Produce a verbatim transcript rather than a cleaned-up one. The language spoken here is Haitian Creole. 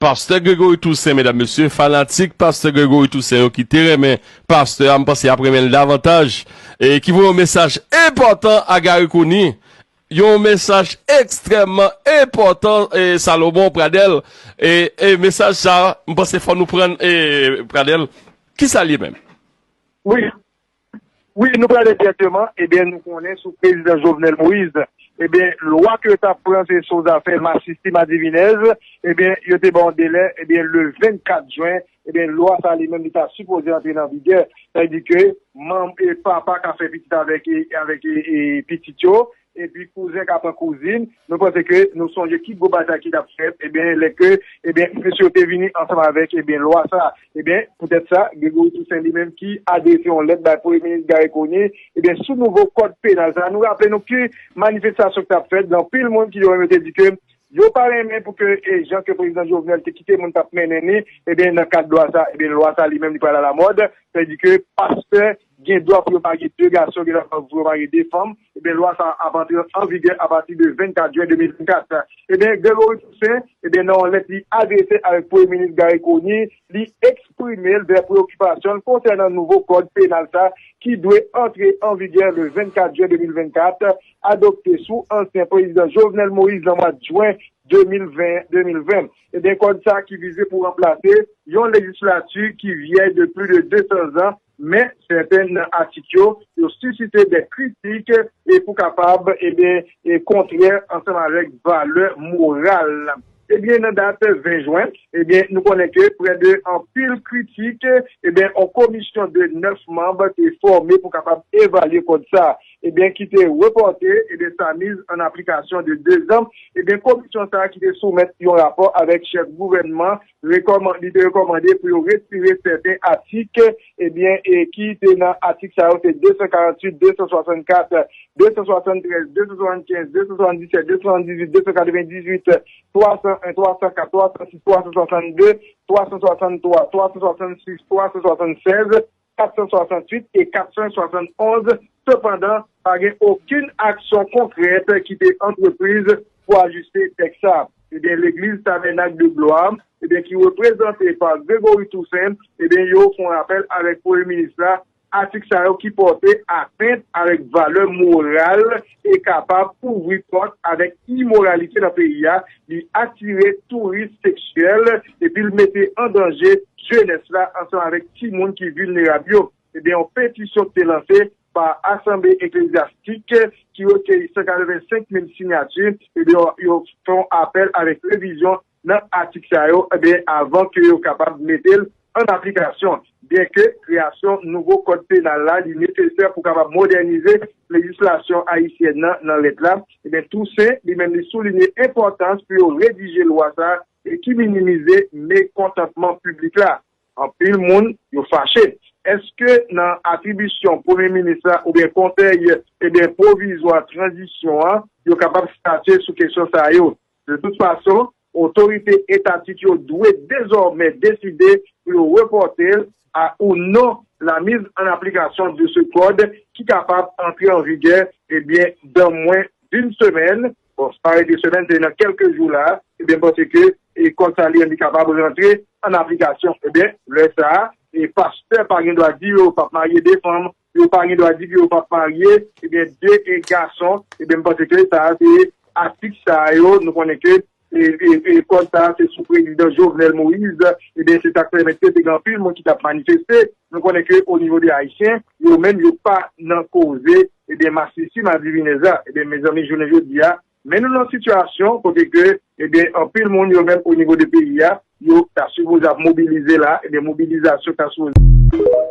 Pastè Gregory Toussaint, medam, mesye, fanatik Pastè Gregory Toussaint yo ki te renmen pastè a, m panse y ap renmen l davantaj, e ki voye yon mesaj enpòtan a Garry Conille, yon mesaj ekstrèmman enpòtan, e Salomon Pradel, e, e mesaj sa, m panse fò nou pran, e Pradel, ki sa l ye menm? Wi, wi, nou prale dirèkteman, ebyen, nou konnen sou prezidan Jovenel Moïse, ebyen, lwa ke yo t ap pran se sou zafè masisi madivinèz, ebyen, yo te ba yon delè, ebyen, le vennkat jen, ebyen, lwa sa li menm li ta sipoze antre nan vigè. Sa vle di ke manm e papa ka fè pitit avèk, e, avèk, e, e, pitit yo, epi kouzen ka pran kouzin, nou panse ke nou sonje ki gwo batay ki t ap fèt, ebyen, lè ke, ebyen, mesye yo te vini ansanm avèk, ebyen, lwa sa. Ebyen, poutèt sa, Gregory Toussaint li menm ki adrese yon lèt bay Premye Minis Garry Conille, ebyen, sou nouvo kòd penal sa. Nou raple nou ki manifestasyon ki t ap fèt, gen anpil moun ki yo menm yo te di ke yo pa renmen pou ke, e, jan ke prezidan Jovenel te kite moun t ap mennen li, ebyen, nan kad lwa sa, ebyen, lwa sa li menm li pral alamòd, sa vle di ke pastè gen dwa pou yo marye de gason, gen dwa pou yo marye de fanm, ebyen, lwa sa ap antre an vigè apati de vennkat jen de mil vennkat. Ebyen, Gregory Toussaint, ebyen, nan yon lèt li adrese avèk Premye Minis Garry Conille, li eksprime l vè preyokipasyon l konsènan nouvo kòd penal sa ki dwe antre an vigè le vennkat jen de mil vennkat, adopte sou ansyen prezidan Jovenel Moïse nan mwa jen de mil ven, de mil ven. Ebyen, kòd sa ki vize pou ranplase yon lejislati ki vyèy de plis de de san zan, men sèten nan atik yo, yo sisite de kritik e pou kapab, ebyen, e kontrè ansanm avèk valè moral. Ebyen, nan dat ven jen, ebyen, nou konnen ke prè de anpil kritik, ebyen, yon komisyon de nèf manm te fòme pou kapab evalye kòd sa, ebyen, ki te repòte, ebyen, sa miz an aplikasyon de de zan, ebyen, komisyon sa ki te soumèt yon rapò avèk chèf gouvènman, rekòman-, li te rekòmande pou yo retire sèten atik, ebyen, e ki te nan atik sa yo, se de san karanntuit, de san swasannkat, de san swasanntrèz, de san swasannkenz, de san swasanndisèt, de san swasanndizuit, de san katrevendizuit, twa san en, twa san kat, twa san sis, twa san swasanndde, twa san swasanntwa, twa san swasannsis, twa san swasannsèz, kat san swasanntuit e kat san swasannonz. Sepandan, pa gen okenn aksyon konkrèt ki te antrepriz pou ajiste tèks sa. Ebyen, Legliz Tabènak de Glwa, ebyen, ki reprezante pa Gregory Toussaint, ebyen, yo fè yon rapèl avèk Premye Minis la, atik sa yo ki pòte atent avèk valè moral e kapab ouvri pòt avèk imoralite nan peyi a, li atire touris seksyèl, epi l mete an danje jenès la ansanm avèk timoun ki vilnerab yo. Ebyen, yon petisyon ki te lanse pa Asanble Eklezyastik ki rekeyi san katrevensenk mil siyati, ebyen, yo fè yon apèl avèk revizyon nan atik sa yo, ebyen, avan ke yo kapab mete l an aplikasyon. Byenke kreyasyon nouvo kòd penal la, li nesesè pou kapab modènize lejislasyon ayisyèn nan, nan lèt la, ebyen, Toussaint, li menm, li soulinye enpòtans pou yo redije lwa sa e ki minimize mekontantman piblik la. Anpil moun, yo fache. Èske nan atribisyon Premye Minis la oubyen Konsèy, ebyen, pwovizwa tranzisyon an, yo kapab statye sou kesyon sa yo? De tout fason, otorite etatik yo dwe dezòmè deside pou yo repòte a ou non la mise en application de ce code ki kapab antre an vigè, ebyen, dan mwen d'une semaine. Bon, sa pa rete semèn, se nan kèlke jou la, ebyen, m panse ke e kòd sa li menm li kapab rantre an aplikasyon. Ebyen, lè sa a, e pastè pa gen dwa di yo p ap marye de fanm, yo pa gen dwa di ke yo p ap marye, ebyen, de e gason, ebyen, m panse ke sa a se atik sa yo, nou konnen ke e, e, e kòd sa a se sou prezidan Jovenel Moïse, ebyen, se sa k pèmèt ke te gen anpil moun ki t ap manifeste. Nou konnen ke o nivo de Ayisyen, yo menm yo pa nan koze, ebyen, masisi madivinèz la. Ebyen, mezanmi, jounen jodi a, men nou nan sitiyasyon kote ke, ebyen, anpil moun yo menm o nivo de peyi a, yo ta sipoze ap mobilize la, ebyen, mobilizasyon ta sipoze